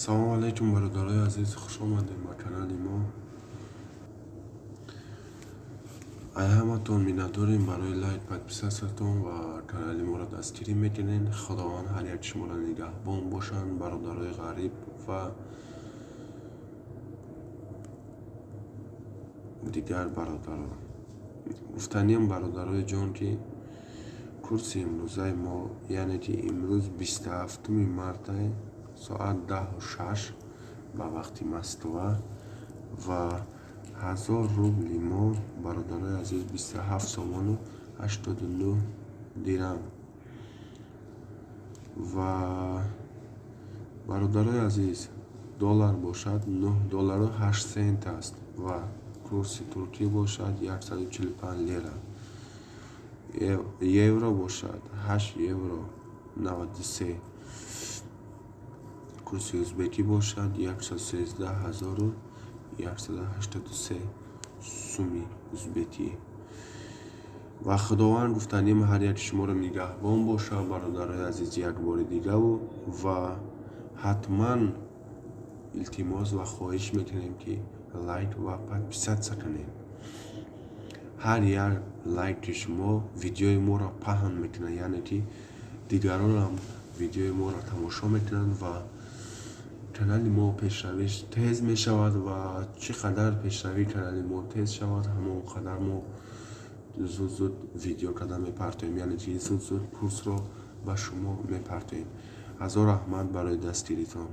Салому алайкум, бародарои азиз, хуш омадем ба канали мо. Ай ҳаматон миннатдорем барои лайк, подписатсиятон ва канали моро дастгирӣ мекунед. Худованд ҳар як шуморо нигаҳбон бошанд, бародарои ғариб ва дигар бародарон. Гуфтаниям, бародарои ҷон, ки курси имрӯзаи мо, яъне ки имрӯз 27 марта, соат 10:06 ба вақти Москва, ва 1000 рубли мо, бародарои азиз, 27 сомону 89 дирам. Ва, бародарои азиз, доллар бошад 9 доллару 8 сент аст ва курси туркӣ бошад 145 лира, евро бошад 8 евро 93, курси ӯзбекӣ бошад 113 183 суми ӯзбекӣ. Ва Худованд, гуфтаним, ҳар яки шуморо нигаҳбон бошад, бародарои азиз, як бори дигаву ва ҳатман илтимос ва хоҳиш мекунем, ки лайк ва подписаться кунед. Ҳар як лайки шумо видеои моро паҳн мекунад, яъне ки дигаронам видеои моро тамошо мекунанд ва канали мо пешравиш тез мешавад. Ва чӣ қадар пешравии канали мо тез шавад, ҳамон қадар мо зуд зуд видео карда мепартоем, яъне ки зуд зуд курсро ба шумо мепартоем. Ҳазор раҳмат барои дастгиритон.